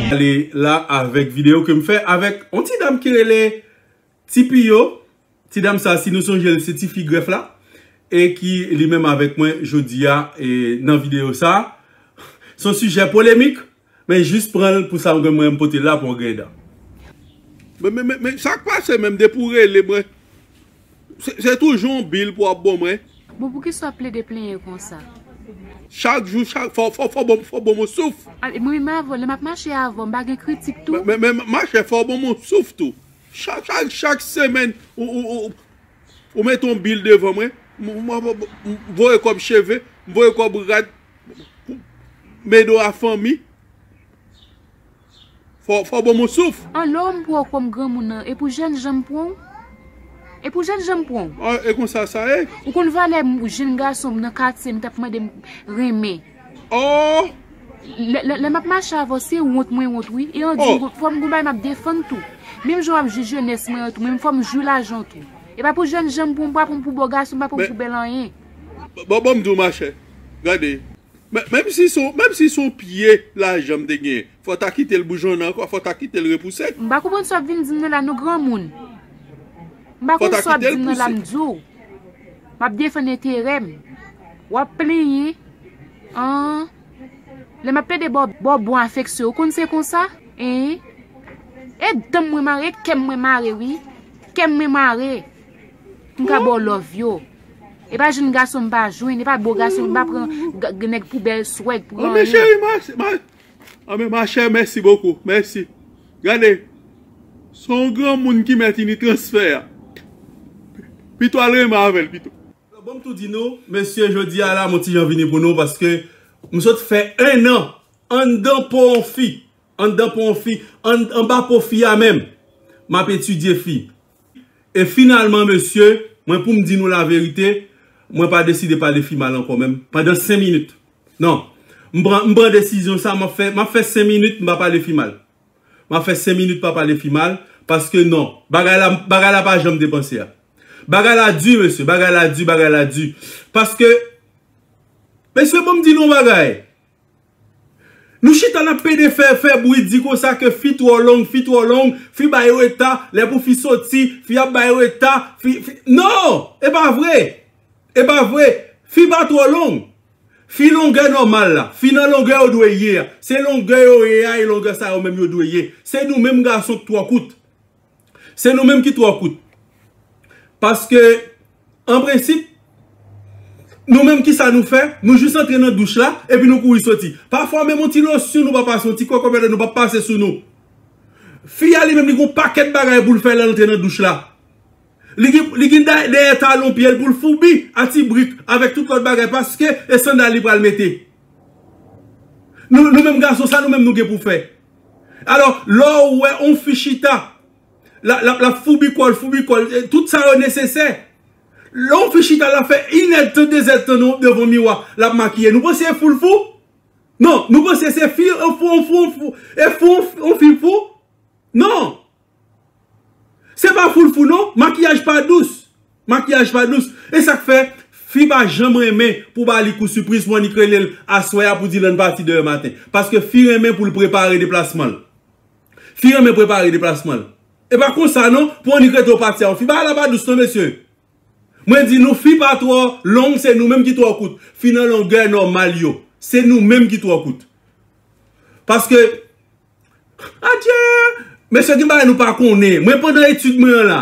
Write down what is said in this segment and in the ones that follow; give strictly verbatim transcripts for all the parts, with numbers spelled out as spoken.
Ale la avèk videyo ke m fè avèk yon ti dam ki rele Ti Piyo. Ti dam sa, si nou sonje l, se ti fi grèf la. E ki li menm avèk mwen jodi a e nan videyo sa. Se yon sijè polemik, men jis pran l pou sa mwen, mwen pote l la pou yon grenn dan. Men, men, men, men, sa k pase menm depi w rele mwen? Se, se toujou yon bil pou w ap ban mwen. Bon, poukisa w ap plede plenyen konsa? Chak jou, chak, fò, fò, fò ban, fò ban m yon souf. A, mwen menm avè w, lè m ap mache avè w, m pa gen kritik tou? Men, men, men, machè, fò w ban m yon souf tou. Chak, chak, chak semèn, ou, ou, ou, ou mete yon bil devan mwen, m, m, m, m voye kòb cheve, m voye kòb rad, m ede w a fanmi. Fò, fò w ban m yon souf. An lè w m pran w kòm granmoun nan, e pou jènjan m pran w? E pou jènjan m pran w? An, e konsa sa ye? Ou konn valè m, jèn gason m nan katye m t ap mande m renmen. Oh! Lè, lè, lè m ap mache avè w, se wont mwen wont, wi. E an di, oh, fò m gon bagay m ap defann tou. Menm jan w ap jwi jenès mwen an tou, menm fò m jwi lajan w tou. E pa pou jènjan m pran w, m pa pran w pou bò gason, m pa pran w pou bèl anyen. Bon, bon, m di w, machè. Gade. Men, menm si se yon, menm si se yon pye lajan m te genyen, fò w ta kite l boujonnen ankò, fò w ta kite l repouse. M pa konprann sa w ap vin di m nan la, non, granmoun. M pa konn sa w ap di m nan la, m di w. M ap defann enterè m. W ap plenyen. An. Lè m ap plede ba w, ba w bon afeksyon, ou konn se konsa? Hein? E dan m mwen mare, e kè m mwen mare, wi. Kè m mwen mare. M ka ba w love yo. E pa jèn gason m pa jwenn, e pa bo gason m pa pran, ga-, nèg pou bèl swag, pou anyen. An, men cheri, ma, ma, an, men machè, mèsi bokou, mèsi. Gade, se yon granmoun ki mèt ini transfè a. Pito al renmen avè l, pito. Bon, m tou di nou, mesye, jodi a la, m yon ti jan vini pou nou, paske m sot fè en an anndan po yon fi, anndan po yon fi, ann-, anba po fi a menm, m ap etidye fi. E finalman, mesye, mwen pou m di nou laverite, mwen pa deside pale fi mal ankò menm, pandan senk minit. Non. M pran, m pran desizyon sa, m ap fè, m ap fè senk minit, m pa pale fi mal. M ap fè senk minit pa pale fi mal, paske non, bagay la, bagay la pa janm te panse a. Bagay la di, mesye, bagay la di, bagay la di. Paske, mesye, bon, m di nou yon bagay. Nou chita n ap pede fè, fè bri di konsa ke fi twò long, fi twò long, fi bay reta, lè pou fi soti, fi ap bay reta, fi, fi, non! E pa vre! E pa vre! Fi pa twò long! Fi longè nòmal la, fi nan longè yo dwe ye a. Se longè yo ye a e longè sa yo menm yo dwe ye. Se nou menm gason k twò kout. Se nou menm ki twò kout. Paske, an prensip, nou menm ki sa nou fè, nou jis antre nan douch la, epi nou kouri soti. Pafwa menm yon ti losyon nou pa pase, yon ti kòkòbèt nou pa pase sou nou. Fi a li menm li gon pakèt bagay pou l fè lè l antre nan douch la. Li gen, li gen dèyè, dèyè talon pye l pou l foubi a ti brik avèk tout lòt bagay paske e sandal li pral mete. Nou, nou menm gason, sa nou menm nou gen pou fè. Alò, lè w wè yon fi chita, l ap, l ap, l ap foubi kò l, foubi kò l, e tout sa yo nesesè. Lè yon fi chita, l ap fè inèdtan, dezèdtan devan miwa, l ap makiye. Nou panse e fou l fou? Non, nou panse se fi, e fou, e fou, e fou, e fou, e fou, e fou? Non! Se pa fou l fou non, makiyaj pa dous. Makiyaj pa dous. E sa k fè, fi pa janm renmen pou ba li kou sipriz pou annik rele l aswè a pou di l ann pati demen maten. Paske fi renmen pou l prepare deplasman l. Fi renmen prepare deplasman l. E pa konsa non, pou annik rete w pati a yon fi. Bagay la pa dous non, mesye. Mwen di nou, fi pa twò long, se nou menm ki twò kout. Fi nan longè nòmal yo. Se nou menm ki twò kout. Paske, adye! Mesye, gen bagay nou pa konnen. Mwen pandan etid mwen an la.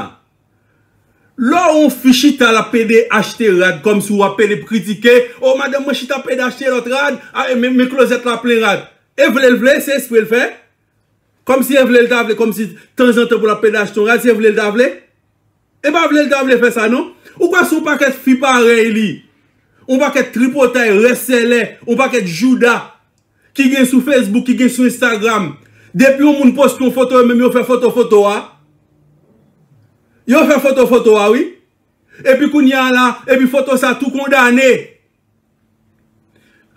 Lè yon fi chita l ap pede achte rad kòmsi w ap pede kritike, o madanm mwen chita ap pede achte lòt rad, a, men, men klozèt la plen rad. E vle l vle, se espre l fè. Kòmsi e vle l ta vle, kòmsi tanzantan pou l ap pede achte yon rad, se vle l ta vle. E pa vle l ta vle fè sa non. Ou kwè se yon pakèt fi parèy li, yon pakèt tripotay, rèsèlè, yon pakèt jouda ki gen sou Facebook, ki gen sou Instagram. Depi yon moun poste yon foto, yo menm yo fè foto foto a. Yo fè foto foto a, wi. Epi kounye a la, epi foto sa tou kondane.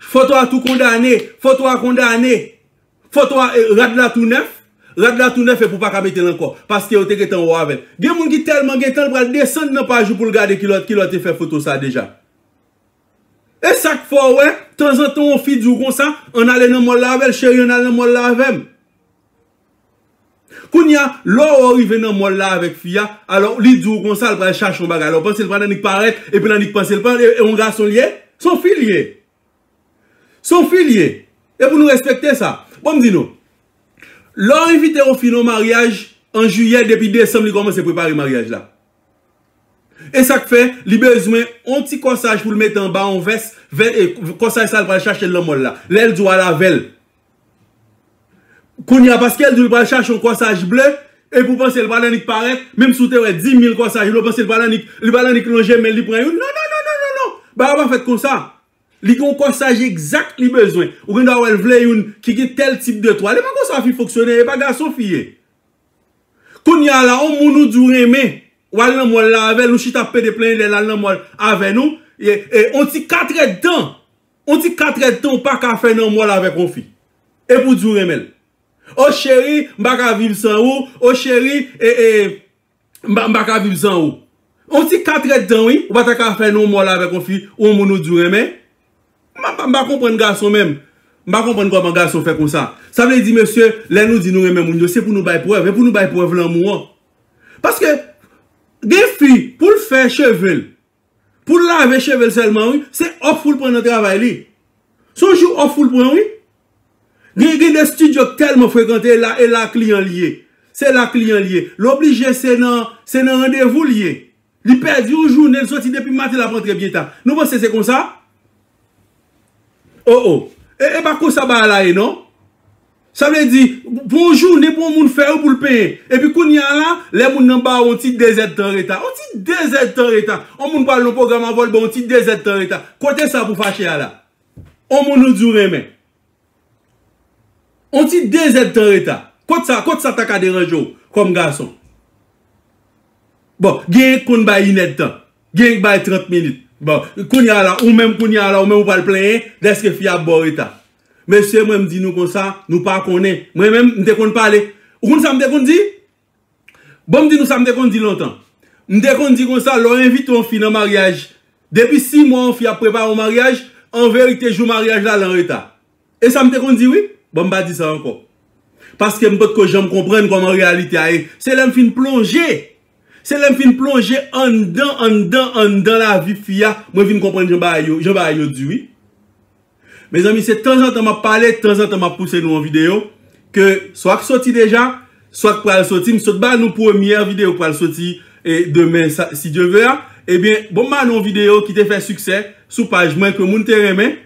Foto a tou kondane, foto a kondane. Foto a, e, rad la tou nèf, rad la tou nèf epi w pa ka mete l ankò, paske yo te gentan wè w avè l. Gen moun ki tèlman gentan, l pral desann nan paj ou pou l gade kilè, kilè w te fè foto sa deja. E sa k fè w wè, tanzantan yon fi di w konsa, ann ale nan mòl la avè l, cheri, ann al nan mòl la avè m. Kounye a, lè w rive nan mòl la avèk fi a, alò li di w konsa, l pral chache yon bagay. Alò, w panse l pral annik parèt, epi l annik panse l pral, e, e yon gason l ye? Se yon fi l ye. Se yon fi l ye. E pou nou respekte sa. Bon, m di nou, lè w envite yon fi nan maryaj, an jiyè, depi desanm, li kòmanse prepare maryaj la. E sa k fè, li bezwen yon ti kòsaj pou l mete anba yon vès, vè, e, kòsaj sa l pral chache l nan mòl la. Lè l di w al avè l. Kounye a, paske l di w li pral chache yon kòsaj ble, epi w panse l pral annik parèt, menm si w te wè dis mil kòsaj ble, w panse l pral annik, li pral annik lonje men l, li pran youn. Non, non, non, non, non, non. Bagay pa fèt konsa. Li gen yon kòsaj egzak li bezwen. Ou gen dwa wè l vle youn ki gen tèl tip de twal. E pa konsa fi fonksyone, e pa gason fi ye. Kounye a la, yon moun ou di w renmen, w al nan mòl la avè l, nou chita ap pede plenyen lè l al nan mòl avè nou, e, e, on ti katrèdtan, on ti katrèdtan ou pa ka fè nan mòl avèk yon fi. Epi w di w renmen l. O cheri, m pa ka viv san ou, o cheri, e, e, m pa, m pa ka viv san ou. On ti katrèdtan, wi, ou pa ta ka fè nan mòl avèk yon fi, yon moun ou di w renmen. M pa, m pa konprann gason menm. M pa konprann kòman gason fè konsa. Sa vle di, mesye, lè nou di nou renmen moun yo, se pou nou bay prèv, e pou nou bay prèv lanmou an. Paske, gen fi, pou l fè cheve l, pou l lave cheve l sèlman, wi, se off pou l pran nan travay li. Se yon jou off pou l pran, wi. Gen, gen de estidyo k tèlman frekante, e la, e la kliyan l ye. Se la kliyan l ye. L oblije se nan, se nan randevou l ye. Li pèdi yon jounen, l soti depi maten, l ap rantre byen ta. Nou panse se konsa? O, o. E, e pa konsa bagay la ye, non. Sa vle di, pou yon jounen, pou yon moun fè yo pou l penyen. Epi kounye a la, lè moun nan ba w yon ti dezèdtan reta. Yon ti dezèdtan reta. Yon moun pral nan pwogram avè w, l ba w yon ti dezèdtan reta. Kote sa pou fache a la? Yon moun ou di w renmen. On ti dezèdtan reta. Kot sa, kot sa ta ka deranje w kòm gason? Bon, genyen k konn bay inèdtan. Genyen k bay trant minit. Bon, kounye a la, ou menm kounye a la, ou menm ou pral plenyen dèske fi a ap ba w reta. Mesye, mwen m di nou konsa, nou pa konnen. Mwen menm, m te konn pale. Ou konn sa m te konn di? Bon, m di nou sa m te konn di lontan. M te konn di konsa, lè w envite yon fi nan maryaj, depi sis mwa yon fi ap prepare yon maryaj, an verite, jou maryaj la, l an reta. E sa m te konn di, wi. Bon, m pa di sa ankò. Paske m potko janm konprann kòman reyalite a ye. Se lè m fin plonje. Se lè m fin plonje anndan, anndan, anndan lavi fi a, mwen vin konprann jan bagay yo, jan bagay yo di, wi. Mezanmi, se tanzantan m ap pale, tanzantan m ap pouse nou yon videyo, ke swa k soti deja, swa k pral soti. M sot ba nou premyè videyo k pral soti, e, demen, sa, si Dye ve a. Ebyen, bon, m ba nou yon videyo ki te fè siksè sou paj mwen, ke moun te renmen.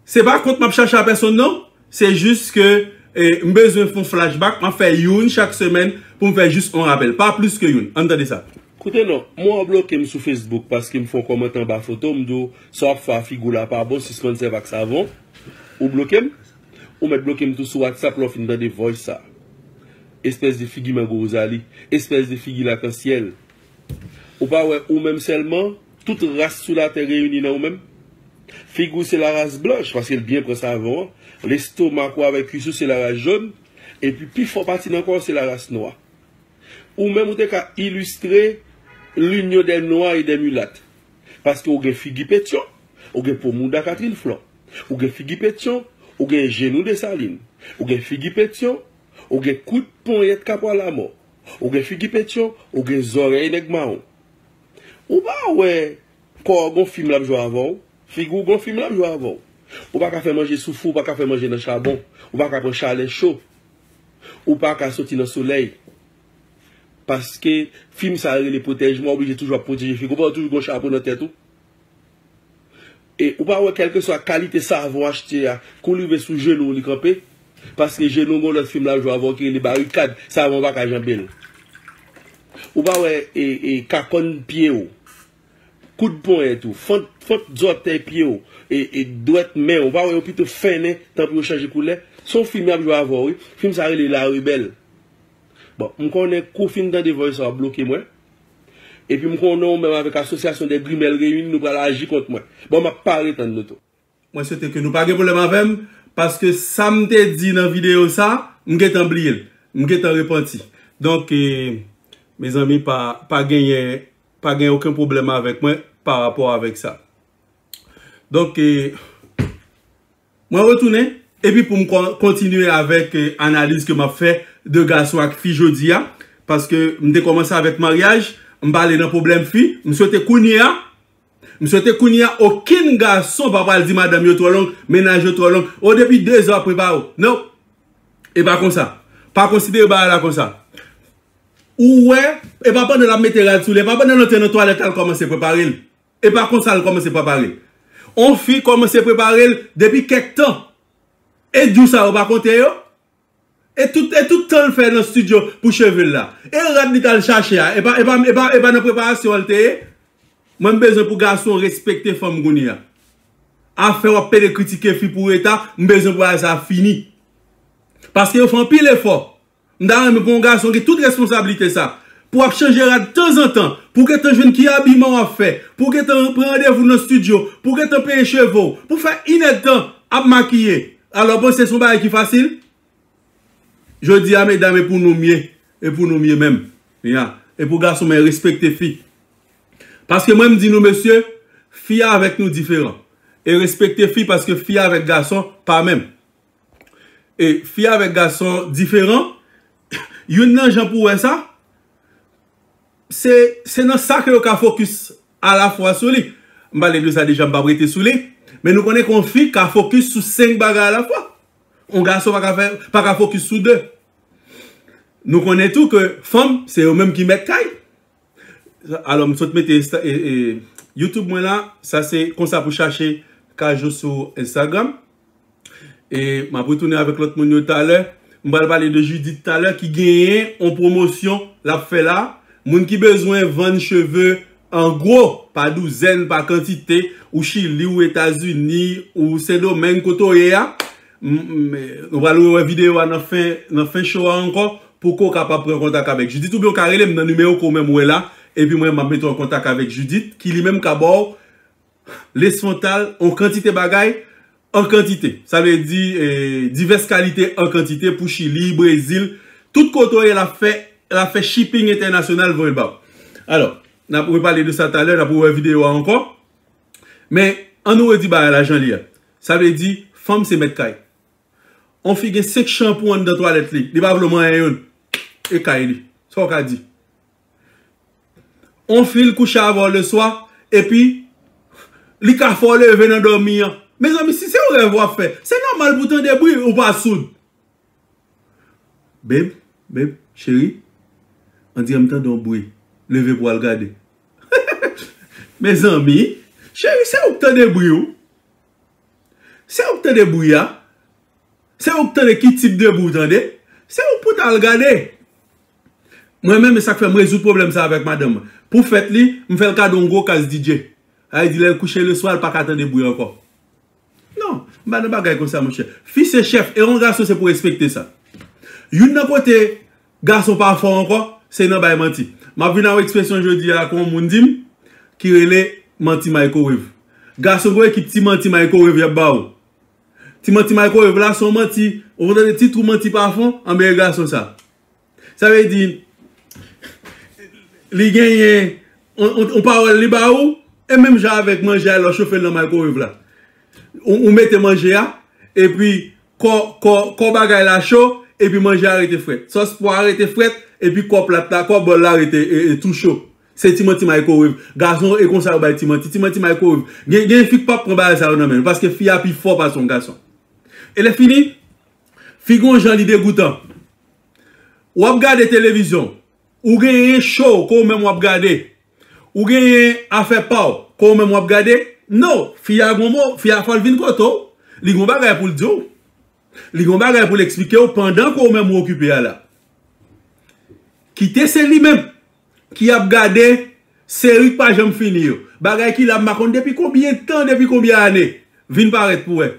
Se pa kont m ap chache a pèsonn, non. Se jis ke, e, m bezwen fè yon flashback, m ap fè youn chak semèn pou m fè jis yon rapèl. Pa plis ke youn. Ann tande sa. Koute non, mwen w bloke m sou Facebook paske m fè yon kòmantè anba foto, m di w sa w ap fè a figi w la pa bon, sispann sèvi ak savon. Ou bloke m? Ou mèt bloke m tou sou WhatsApp lè w fin tande voice sa. Espès de figi mango Rosalie, espès de figi lakansyèl. Ou pa wè ou menm sèlman, tout ras sou latè reyini nan ou menm? Figi w se laras blanch, paske l byen pran savon an. Lestomak ou avèk kwis ou se laras jòn. Epi pi fò pati nan kò w se laras nwa. Ou menm ou te ka ilistre l'union des noirs et des mulates. Paske ou gen figi Petyon, ou gen po mouda Catherine Flore. Ou gen figi Petyon, ou gen jenou Desalin. Ou gen figi Petyon, ou gen kout ponyèt Kapwa Lamò. Ou gen figi Petyon, ou gen zòrèy nèg mawon. Ou pa wè kò w gon fim l ap jwe avè w? Figi w gon fim l ap jwe avè w. Ou pa ka fè manje sou fou, ou pa ka fè manje nan chabon. Ou pa ka pran chalè cho. Ou pa ka soti nan solèy. Paske fim sa rele pwotèj mwen, w oblije toujou ap pwoteje figi w. Ou pa wè toujou gon chapo nan tèt ou? E ou pa wè kèlkeswa kalite savon w achte a, kou l rive sou jenou w li kanpe? Paske jenou w gon lòt fim l ap jwe avè w ki rele barikad, savon pa ka janbe l. Ou pa wè e, e, kakòn pye w, koud ponyèt ou, fant, fant zòtèy pye w, e, e dwèt men w, ou pa wè yo pito fennen, tanpri yo chanje koulè? Se yon fim y ap jwe avè w, wi. Fim sa rele La Rebelle. Bon, m konnen kou w fin tande voice sa w ap bloke mwen. Epi m konnen w menm avèk Association des Grimèl Réunis, nou pral aji kont mwen. Bon, m ap pare tann nou tou. Mwen swete ke nou pa gen pwoblèm avè m, paske sa m te di nan videyo sa, m gentan bliye l. M gentan repanti. Donk, e, mezanmi, pa, pa genyen, pa gen okenn pwoblèm avèk mwen pa rapò avèk sa. Donk, e, mwen retounen, epi pou m kon-, kontinye avèk, e, analiz ke m ap fè de gason ak fi jodi a, paske m te kòmanse avèk maryaj, m pale nan pwoblèm fi, m swete kounye a, m swete kounye a, okenn gason pa pral di madanm yo twò long, mennaj yo twò long. O, depi de zè w ap prepare w. Non. E pa konsa. Pa konsidere bagay la konsa. Ou wè, e pa pandan l ap mete rad sou li, e pa pandan l antre nan twalèt la l kòmanse prepare l. E pa konsa l kòmanse prepare l. On fi kòmanse prepare l depi kèk tan. E jou sa yo pa konte yo? E tout, e tout tan l fè nan estidyo pou cheve l la. E rad li t al chache a. E pa, e pa, e pa, e pa nan preparasyon an l te ye? Mwen m bezwen pou gason respekte fanm kounye a. Afè w ap pede kritike fi pou reta, m bezwen pou bagay sa a fini. Paske yo fè anpil efò. M ta renmen pou yon gason gen tout responsablite sa. Pou w ap chanje rad tanzantan, pou w gentan jwenn ki abiman w ap fè, pou w gentan pran randevou nan estidyo, pou w gentan peye cheve w, pou w fè inèdtan ap makiye. Alò, w panse se yon bagay ki fasil? Jodi a, medam, e pou nou m ye. E pou nou m ye menm. Ya. E pou gason, men respekte fi. Paske mwen, m di nou, mesye, fi avèk nou diferan. E respekte fi, paske fi avèk gason pa menm. E fi avèk gason diferan. Youn nan jan pou wè sa, se, se nan sa ke yo ka fokis alafwa sou li. M pale de sa deja, m p ap rete sou li. Men nou konnen ke yon fi ka fokis sou senk bagay alafwa. Yon gason pa ka fè, pa ka fokis sou de. Nou konnen tou ke fanm, se yo menm ki mèt kay. Alò, m sot mete Insta-, e, e, YouTube mwen la, sa se konsa pou chache Kajou sou Instagram. E m ap retounen avèk lòt moun yo talè. M pral pale de Judith talè ki genyen yon pwomosyon l ap fè la. Moun ki bezwen vann cheve an gwo, pa douzèn, pa kantite, ou Chili, ou Etazini, ou Sendomeng, kote w ye a, m, m, nou pral wè videyo a nan fen, nan fen show a ankò, pou ke w kapab pran kontak avèk Judith, oubyen w ka rele m nan nimewo ke w menm wè la, epi mwen, m ap mete w an kontak avèk Judith, ki li menm ka ba w lesfantal, yon kantite bagay, an kantite. Sa vle di, eh, divès kalite an kantite pou Chili, Brezil, tout kote w ye, l ap fè, l ap fè shipping entènasyonal, voye l ba w. Alò, n ap repale de sa talè, n ap rewè videyo a ankò. Men, ann nou redi bagay la jan li ye. Sa vle di, fanm se mèt kay. On fi gen senk chanpou anndan twalèt li. Li pa vle w manyen youn. E kay li. Sa w ka di? On fi l kouche avè w leswa, epi li ka fè w leve nan dòmi an. Mezanmi, si se yon rèv w ap fè, se nòmal pou w tande bri, ou pa soud. Babe, babe, cheri, on dirè m tande yon bri. Leve pou w al gade. Mezanmi, cheri, se ou k tande bri, ou. Se ou k tande bri a. Se ou k tande ki tip de bri ou tande. Se ou pou t al gade. Mwen menm, e sa k fè m rezoud pwoblèm sa avèk madanm mwen. Pou fèt li, m fè l kado yon gwo kas D J. Sa vle di, lè l kouche leswa, l pa ka tande bri ankò. Non, m pa nan bagay konsa, monchè. Fi se chèf, e yon gason se pou respekte sa. Youn nan kote gason pa fò ankò, se nan bay manti. M ap vin ak yon ekspresyon jodi a, ke yon moun di m, ki rele manti microwave. Gason gen ekip ti manti microwave y ap ba ou. Ti manti microwave la, se yon manti, ou konn tande ti twou manti pa fon, anben e gason sa. Sa vle di, li genyen yon, yon, yon pawòl li ba ou, e menm jan avèk manje a, lè w chofe l nan microwave la. Ou, ou mete manje a, epi kò, kò, kò bagay la cho, epi manje a rete frèt. Sòs pwa a rete frèt, epi kò plat la, kò bòl la rete, e, e, tou cho. Se ti manti microwave. Gason e konsa yo bay ti manti. Ti manti microwave. Gen, gen fi k p ap pran bagay sa yo nan men l, paske fi a pi fò pase yon gason. E lè fini, fi gon jan li degoutan. W ap gade televizyon. Ou genyen show ke w menm w ap gade. Ou genyen afè pa w ke w menm w ap gade. Non, fi a gon mo, fi a fò l vin kote w. Li gon bagay pou l di w. Li gon bagay pou l eksplike w pandan ke w menm ou okipe a la. Kite se li menm ki ap gade seri k pa janm fini yo. Bagay ki la m pa konn depi konbyen tan, depi konbyen ane. Vin parèt pou wè.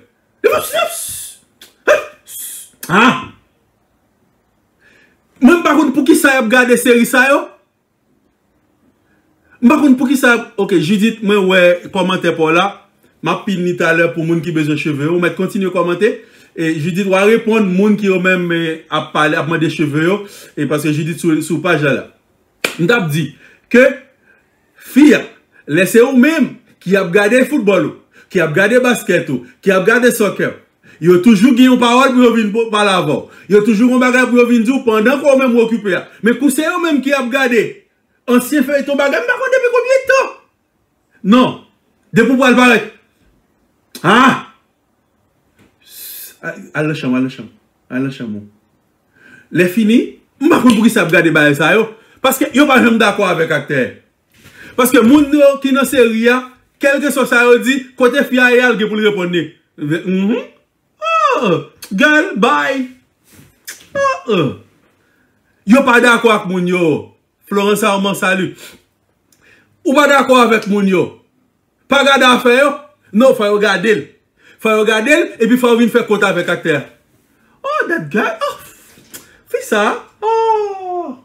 Li fè pss, pss, pss. Ah! Mwen m pa konn poukisa y ap gade seri sa yo. M pa konn poukisa. Ok, Judith, mwen wè kòmantè pa w la. M ap pin li talè pou moun ki bezwen cheve yo. Ou mèt kontinye kòmante. E Judith, w a reponn moun ki yo menm, eh, ap pale, ap mande cheve yo. E paske Judith sou, sou paj la la. M t ap di ke fi a, lè se ou menm ki ap gade foutbòl ou, ki ap gade baskèt ou, ki ap gade soccer, Yo toujou gen yon pawòl pou yo vin po- pale avè w. Yo toujou gen yon bagay pou yo vin di w pandan ke w menm w okipe a. Men kou se yo menm ki ap gade ansyen feyton bagay, m pa konn depi konbyen tan. Non. Depi w pral parèt. Ah! Al nan chanm, al nan chanm. Al nan chanm ou. Lè fini, m pa konn poukisa y ap gade bagay sa yo. Paske yo pa janm dakò avèk aktè. Paske moun yo ki nan seri a, kèlkeswa sa yo di, kote fi a ye a, l gen pou l reponn li. Mhm. Oh, girl, bye. Oh, oh. Yo pa dakò ak moun yo. Florence Armand, salut. Ou pa dakò avèk moun yo. Pa gade afè yo. Non, fò yo gade l. Fò yo gade l, epi fò yo vin fè kont avèk aktè a. Oh, that guy. Oh, fi sa. Oh.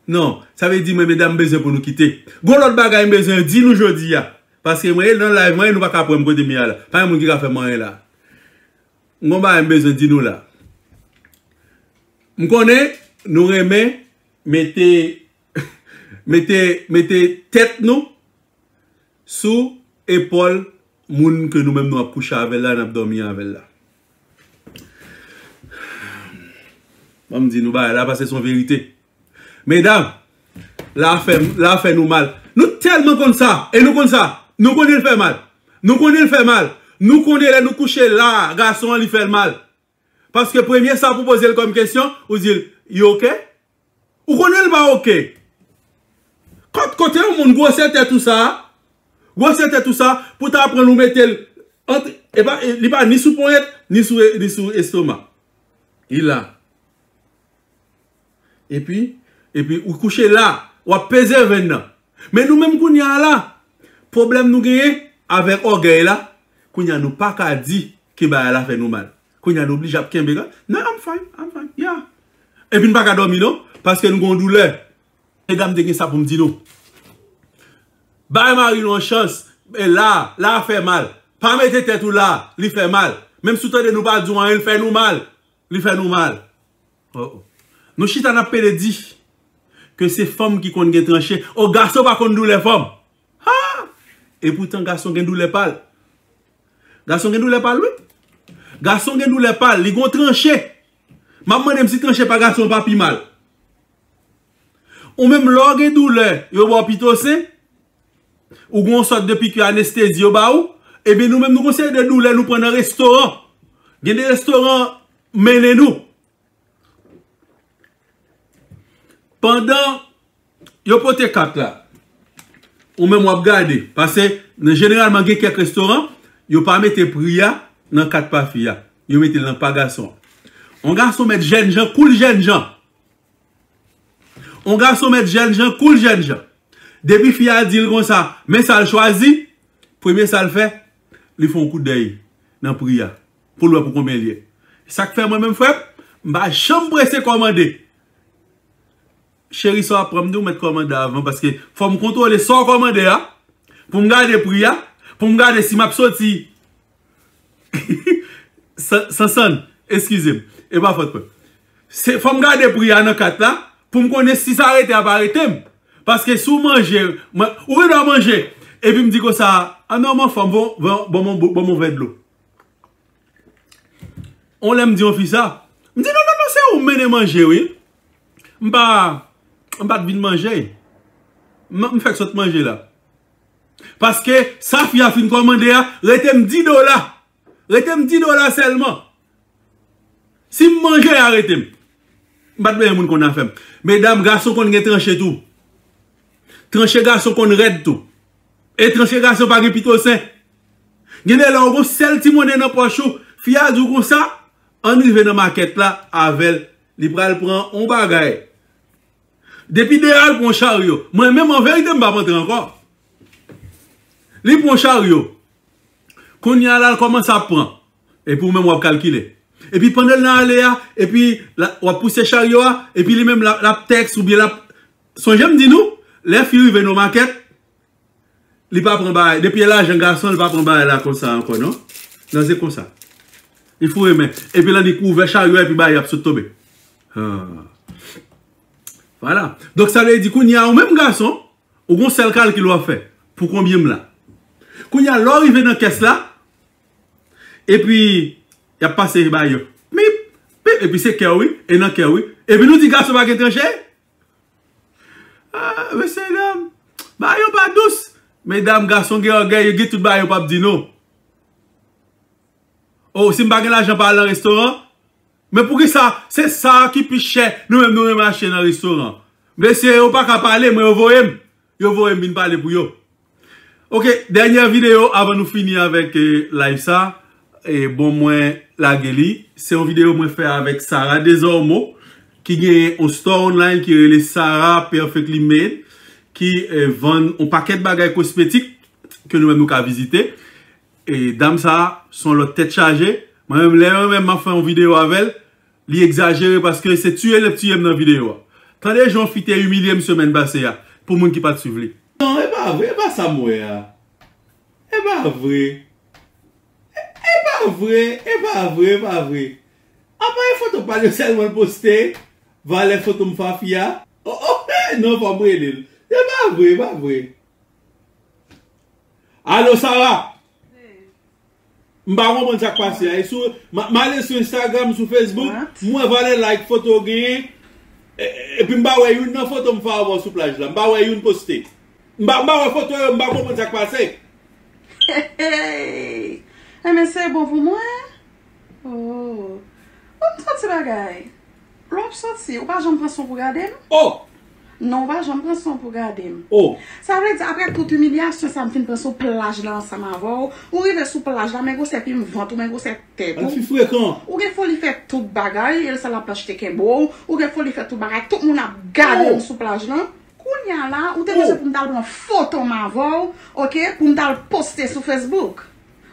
Non, sa vle di mwen, medam, m bezwen pou nou kite. Gon lòt bagay m bezwen di nou jodi a. Paske mwen, nan live mwen, nou pa ka pran m kote m ye a la. Pa gen moun ki ka fè m anyen la. Gon bagay m bezwen di nou la. M konnen nou renmen mete, mete, mete tèt nou sou epòl moun ke nou menm nou ap kouche avè l la, n ap dòmi avè l la. Ban m di nou bagay la, paske se yon verite. Medam, la fè, la fè nou mal. Nou tèlman konn sa, e nou konn sa. Nou konnen l fè mal. Nou konnen l fè mal. Nou konnen lè nou kouche la, gason an li fè l mal. Paske premye sa pou poze l kòm kesyon, ou di l, "You okay?" Ou konnen l pa oke. Kot, kote yon moun gwosè tèt ou sa, gwosè tèt ou sa, pou ta pran l ou mete l ant, e pa, li pa ni sou ponyèt, ni sou, ni sou estoma. Li la. Epi, epi ou kouche la, w ap peze venn nan. Men nou menm kounye a la, pwoblèm nou genyen avèk ògèy la, kounye a nou pa ka di ke bagay la fè nou mal. Kounye a nou oblije ap kenbe la. Non, I'm fine, I'm fine, yeah. Epi n pa ka dòmi non, paske n gon doulè. Medam, te gen sa pou m di nou. Bay mari nou yon chans, e la, la fè mal. Pa mete tèt ou la, li fè mal. Menm si w tande nou pa di w anyen, l fè nou mal. Li fè nou mal. Oh, oh. Nou chita n ap pede di ke se fanm ki konn gen tranche. O, gason pa konn doulè fanm. Ha! Epoutan gason gen doulè pa l. Gason gen doulè pa l, wi. Gason gen doulè pa l. Li gon tranche. M ap mande m si tranche pa gason pa pi mal. Ou menm lè w gen doulè, yo ba w pitosen, ou gen yon sòt de piki anestezi yo ba ou, ebyen nou menm nou gon seri de doulè nou pran nan restoran. Gen de restoran mennen nou. Pandan yo pote kat la, ou menm w ap gade, paske nan jeneralman gen kèk restoran, yo pa mete pri a nan kat pa fi a, yo mete l nan pa gason an. On gason mèt jènjan, kou l jènjan. On gason mèt jènjan, kou l jènjan. Depi fi a di l konsa, men sa l chwazi, premye sa l fè, li fè yon kout dèy nan pri a, pou l wè pou konbyen l ye. Sa k fè mwen menm, frè m, m pa janm prese kòmande. Cheri, sa w ap pran, m di w mèt kòmande avan, paske fò m kontwole sa w kòmande a, pou m gade pri a, pou m gade si m ap soti. San, Sansann, eskize m, e pa fòt mwen. Se, fò m gade pri a nan kat la, pou m konnen si sa rete a pa rete m. Paske si w manje, mwen, ou gen dwa manje, epi m di konsa, a non, m anfòm, bon, bon, bon, bon, bon, bon vè dlo. On lè m di yon fi sa, m di, "Non, non, non, se ou m mennen manje, wi. M pa, m pa t vin manje. M, m fèk sot manje la." Paske sa fi a fin kòmande a, rete m dis dola. Rete m dis dola sèlman. Si m manje a, rete m. M pa t bezwen moun konn afè m. Medam, gason konn gen tranche tou. Tranche gason konn rèd tou. E tranche gason pa gen pitosen. Gen de lè ou gon sèl ti monnen nan pòch ou, fi a di w konsa, ann rive nan makèt la avè l, li pral pran on bagay. Depi deyò a, l pran on charyo. Mwen menm, an verite, m p ap antre ankò. Li pran on charyo. Kounye a la, l kòmanse ap pran. Epi ou menm, w ap kalkile. Epi pandan l nan ale a, epi la, w ap pouse charyo a, epi li menm, l ap, l ap tèks oubyen l ap, sonje m di nou, lè fi rive nan makèt, li pa pran bagay. Depi e lajan gason, li pa pran bagay la konsa ankò, non. Non, se konsa. Li foure men. Epi l annik ouvè charyo a, epi bagay ap sot tonbe. Ah. Vwala. Donk, sa vle di, kounye a, ou menm gason, ou gon sèl kalkil w ap fè. Pou konbyen m la? Kounye a, lè w rive nan kès la, epi Y ap pase ba yo. Mip, mip, epi se kè w, wi, e nan kè w, wi. Epi nou di gason pa gen tranche? Ah, mesye dam, bagay yo pa dous. Medam, gason gen ògèy, yo gen tout bagay yo p ap di non. Oh, si m pa gen lajan pa al nan restoran. Men poukisa se sa ki pi chè, nou menm nou renmen achte nan restoran? Mesye, yo pa ka pale, mwen yo voye m. Yo voye m vin pale pou yo. Ok, dènyè videyo avan nou fini avèk eh, live sa. E bon, mwen lage li. Se yon videyo mwen fè avèk Sarah Desormeaux, ki gen yon store online ki rele Sarah Perfectly Made, ki eh, vann yon pakèt bagay kosmetik ke nou menm nou ka vizite. E dam sa, se yon lòt tèt chaje. Mwen menm, lè mwen menm m ap fè yon videyo avè l, li egzajere paske se tiye l ap tiye m nan videyo a. Tande jan yon fi te imilye m semèn pase a, pou moun ki pa t swiv li. Non, e pa vre, e pa sa m wè a. E pa vre. E, e pa vre, e pa vre, e pa vre. Apa e foto pa l yo sèlman l poste? Valè foto m fè a fi a? Oh, oh, eh, non, fò m rele l. E pa vre, e pa vre. Alo, Sarah? M pa konprann sa k pase a. E sou, m, m ale sou Instagram, sou Facebook, m wè valè like foto w genyen, e, e, epi m pa wè youn nan foto m fè avè w sou plaj la. M pa wè youn poste. M pa, m pa wè foto yo, m pa konprann sa k pase. Hey, hey. Enben, se bon pou mwen. Oh. Bon, m soti bagay. Lè w ap soti, ou pa janm pran son pou gade m? Oh! Non, ou pa janm pran son pou gade m. Oh! Sa vle di, apre tout imilyasyon sa, m fin pran sou plaj la ansanm avè w. Ou rive sou plaj la, men gwosè plim vant ou, men gwosè tèt ou. Al fi frekan! Ou gen foli fè tout bagay, e l sa l ap achte kenbe w. Ou gen foli fè tout bagay, tout moun ap gade m sou plaj lan. Kounye a la, ou te bezwen pou m t al pran foto m avè w, oke, pou m t al poste sou Facebook.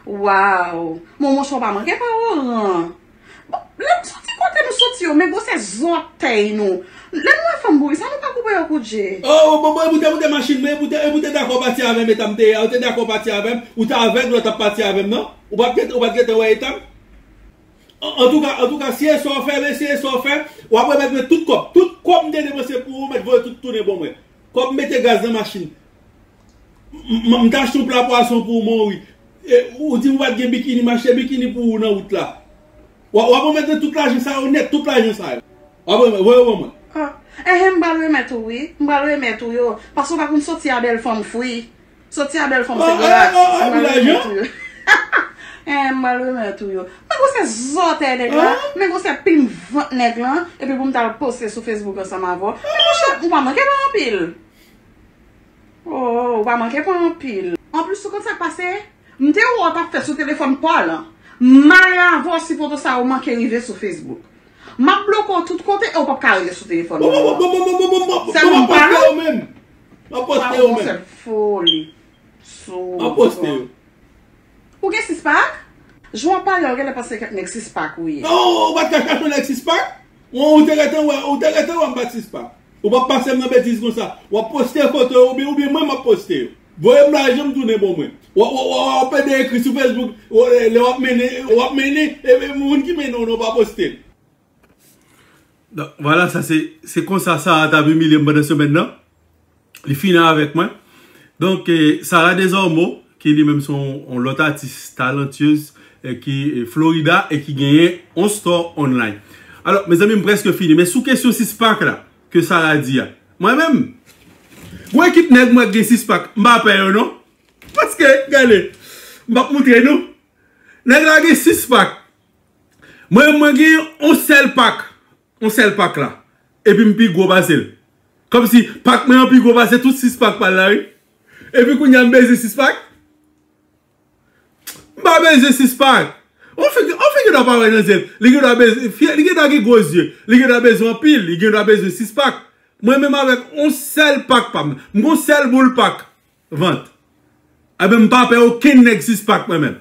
Waw! Mon monchè, ou pa manke pa oran. Bon, lè nou soti kote nou soti yo, men gwosè zòtèy nou. Lè nou wè fanm bouri sa, nou pa koupe yo kout je. Oh, bon, bon, e pou te, e pou te machin mwen, e pou te, e pou te dakò pati avè m, eta m te ye a, ou te dakò pati avè m, ou te avèg lè w t ap pati avè m, non? Ou pa t gentan, ou pa t gentan wè eta m? An, antouka, antouka, si e sa w fè, mesye, e sa w fè, w ap remèt mwen tout kòb. Tout kòb m te depanse pou ou, mèt voye tout tounen ban mwen. Kòb mete gaz nan machin. M, m, m t achte yon pla pwason pou ou, mon wi. E, ou di m ou pa t gen bikini, m achte bikini pou ou nan wout la. W ap, w ap remèt mwen tout lajan sa yo nèt, tout lajan sa yo. W ap remèt, voye yo ban mwen. Ah, enhen, m pral remèt ou wi. M pral remèt ou yo. Paske w pa konn soti a bèl fanm fri. Soti a bèl fanm se gratis. M pral remèt ou yo. Enhen, m pral remèt ou yo. Men gwosè zòtèy nèg la, men gwosè plim vant nèg lan, epi pou m t al poste sou Facebook ansanm avè w. Men monchè, ou pa manke pa anpil. Oh, ou pa manke pran anpil. Anplis, ou konn sa k pase? M te wè w t ap fè sou telefòn pa w lan. M ale avè w si foto sa yo manke rive sou Facebook. M ap bloke w tout kote e w p ap ka rete sou telefòn nan. Sèlman m pa la. M ap poste yo menm. M ap poste yo menm. Sèl foli. M ap poste yo. Ou gen six pack? Jan w ap pale a, ou genlè panse kèk nèg six pack ou ye. Non, ou pa t ka chache yon nèg six pack? Ou, ou te gentan wè, ou te gentan wè m pa t six pack. Ou p ap pase m nan betiz konsa. W ap poste foto yo, oubyen, oubyen mwen m ap poste yo. Voye m lajan m tounen ban mwen. W, w, w, w ap pede ekri sou Facebook, w, lè w ap mennen, w ap mennen, e, e moun ki mennen w nan w pa poste l. Donk, vwala, sa se, se konsa Sarah t ap imilye m pandan semèn nan. Li fini avèk mwen. Donk, eh, Sarah Desormeaux, ki li menm se yon, yon lòt atis talantyez, eh, ki, eh, Florida e ki genyen yon store online. Alò, mezanmi, m prèske fini. Men sou kesyon six pack la, ke Sarah di a, mwen menm, gon ekip nèg mwen gen six pack, m pa pè yo non. Paske, gade, m p ap moutre nou. Nèg la gen six pack. Mwen, mwen gen yon sèl pak. Yon sèl pak la. Epi m pi gwo pase l. Kòmsi pak mwen an pi gwo pase tout six pak pa l la, wi. Epi kounye a m bezwen six pak. M pa bezwen six pak. On figi, on figi dwa pa wè nan zye l. Li gen dwa bezwen, fye, li gen dwa gen gwo zye. Li gen dwa bezwen anpil. Li gen dwa bezwen six pak. Mwen menm avèk yon sèl pak pa m. M gon sèl boul pak. Vant. Ebyen, m pa pè okenn nèg six pak mwen menm.